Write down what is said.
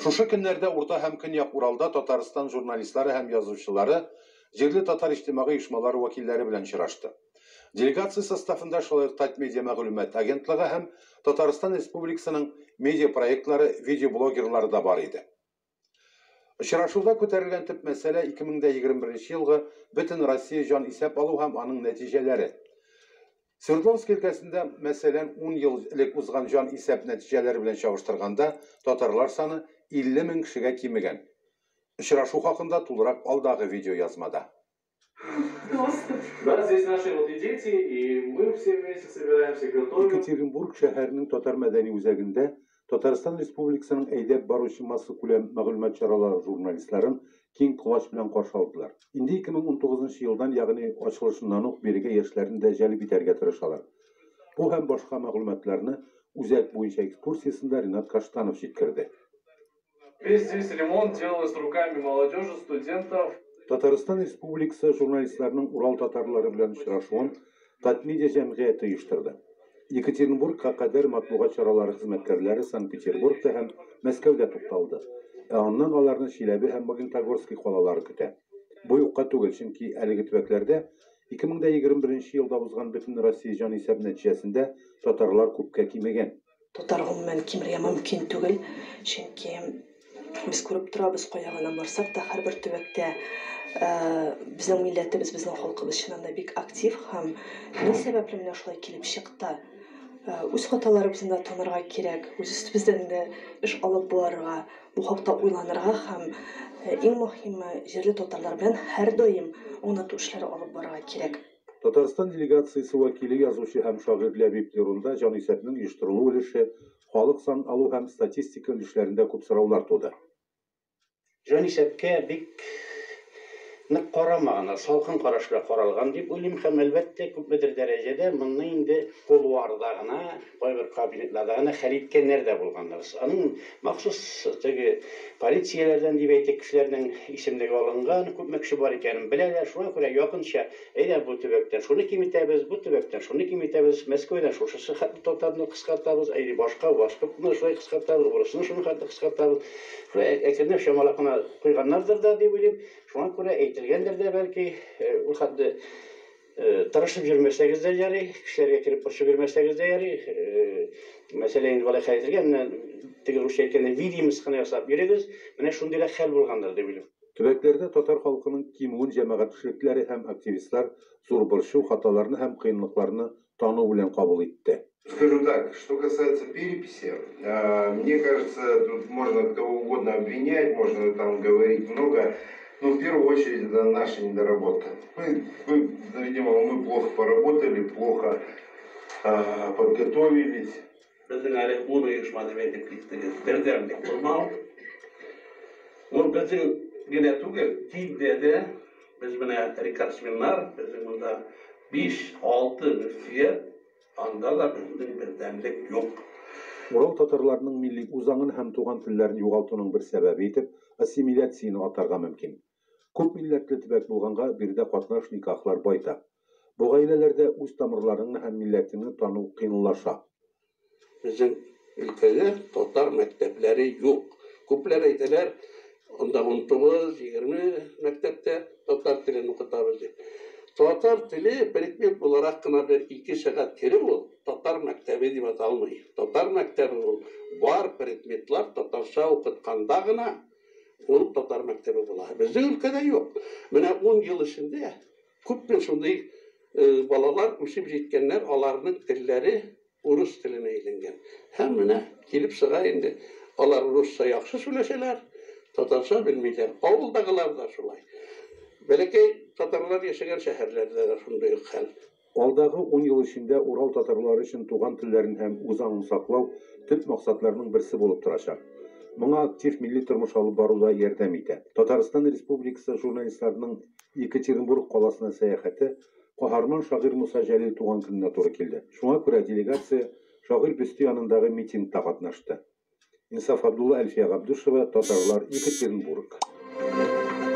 Шушы көннәрдә Урта һәм Көньяк Уралда Татарстан журналистлары һәм язучылары җирле татар иҗтимагый оешмалары вәкилләре белән очрашты. Делегация составында шулай ук Татмедиа мәгълүмат агентлыгы һәм Татарстан Республикасының медиа проектлары видеоблогерлары да бар иде. Очрашуда күтәрелгән төп мәсьәлә 2021 елгы бөтен Россия җан исәп алу һәм аның нәтиҗәләре. Свердловск өлкәсендә, мәсәлән, 10 ел элек узган җан исәп нәтиҗәләре белән чагыштырганда, татарлар саны 50 мең кешегә кимегән. Очрашу хакында тулырак алдагы видеоязмада. Да, здесь наши вот и дети, и мы все вместе собираемся, готовим. Екатеринбург шәһәренең татар мәдәни үзәгендә Татарстан Республикасының әйдәп баручы массакүләм мәгълүмат чаралары журналистларын киң колач белән каршы алдылар. Инде 2019 елдан, ягъни ачылышыннан ук бирегә яшьләрне дә җәлеп итәргә тырышалар. Бу һәм башка мәгълүматларны үзәк буенча экскурсиясендә Ринат Каштанов җиткерде. Весь здесь ремонт делалось руками молодежи, студентов. Татарстан Республикасы журналистларының Урал татарлары белән очрашуын Татмедиа җәмгыяте оештырды. Екатеринбургка кадәр матбугат чаралары хезмәткәрләре Санкт-Петербургта һәм Мәскәүдә тукталды. Ә аннан аларны Чиләбе һәм Магнитогорский калалары көтә. Бу юкка түгел, чөнки әлеге төбәкләрдә 2021 елда узган бөтен Россия җанисәп нәтиҗәсендә татарлар күпкә кимегән. Татар гомумән кимергә мөмкин түгел, чөнки без күреп торабыз, кая гына барсак та, һәрбер төбәктә безнең милләтебез, безнең халкыбыз чыннан да бик актив һәм ни сәбәпле менә шулай килеп чыкты? Үз хаталарыбызны да танырга кирәк, үз өстебездән дә эш алып барырга, бу хакта уйланырга һәм иң мөһиме җирле татарлар белән һәрдаим аңлату эшләре алып барырга кирәк. Татарстан делегациясе вәкиле язучы һәм шагыйрь Ләбиб Леронда җанисәпнең оештырылу өлеше, халык сан алу һәм статистика өлешләрендә күп сораулар туды. Җанисәпкә бик нык карамаганнар, салкын караш белән каралган дип уйлыйм һәм әлбәттә күпмедер дәрәҗәдә моны инде кулуарда гына, кайбер кабинетларда гына хәл иткәннәр дә булганнар. Аның махсус теге полицияләрдән дип әйтик, кешеләрнең исемлеге алынган, күпме кеше бар икәнен беләләр. Шуңа күрә якынча, әйдә бу төбәктән шуны киметәбез, бу төбәктән шуны киметәбез, Мәскәүдән шушысы хәтле татарны кыскартабыз, әйдә башка башкортны шулай кыскартабыз, урысны шуны хәтле кыскартабыз. Шулай әкренләп чамалап кына куйганнардыр да дип уйлыйм. Шуңа күрә әйтелгәндер дә бәлки, ул хәтле тырышып йөрмәсәгез дә ярый, кешеләргә кереп борчып йөрмәсәгез дә ярый. Мәсәлән, инде болай хәл итергә, менә теге русча әйткәндә видимость кына ясап йөрегез, менә шундыйрак хәл булгандыр дип уйлыйм. Төбәкләрдә татар халкының кимүен җәмәгать эшлекләре һәм активистлар зур борчу, хаталарны һәм кыенлыкларны тану белән кабул итте. Скажу так, что касается переписи, мне кажется, тут можно кого угодно обвинять, можно там говорить много, но в первую очередь это наша недоработка. Видимо, мы плохо поработали, плохо подготовились. Безнең әле ун оешма дип әйтеп киттегез, бердәмлек булмау. Ул безнең генә түгел, диндә дә без менә рекордсменнар, безнең монда 5-6 мөфтият, анда да безнең бердәмлек юк. Урал татарларының милли үзаңын һәм туган телләрен югалтуның бер сәбәбе итеп ассимиляцияне атарга мөмкин. Күп милләтле төбәк булганга биредә катнаш никахлар байтак. Бу гаиләләрдә үз тамырларыңны һәм милләтеңне тану кыенлаша. Безнең өлкәдә татар мәктәпләре юк. Күпләр әйтәләр, анда 19-20 мәктәптә татар телен укытабыз дип. Татар теле предмет буларак кына бер 2 сәгать кереп ул татар мәктәбе дип аталмый. Татар мәктәбе ул бар предметлар татарча укытканда гына ул татар мәктәбе була. Безнең өлкәдә юк. Менә 10 ел эчендә күпме шундый балалар үсеп җиткәннәр, аларның телләре урыс теленә әйләнгән. Һәм менә килеп чыга инде, алар урысча яхшы сөйләшәләр, татарча белмиләр. Авылдагылар да шулай. Бәләкәй татарлар яшәгән шәһәрләрдә дә шундый ук хәл. Алдагы 10 ел эчендә Урал татарлары өчен туган телләрен һәм үзаңын саклау төп максатларының берсе булып торачак. Моңа актив милли тормыш алып бару да ярдәм итә. Татарстан Республикасы журналистларының Екатеринбург каласына сәяхәте каһарман шагыйрь Муса Җәлил туган көненә туры килде. Шуңа күрә делегация шагыйрь бюсты янындагы митингта катнашты. Инсаф Абдулла, Әлфия Габдушева, Татарлар, Екатеринбург.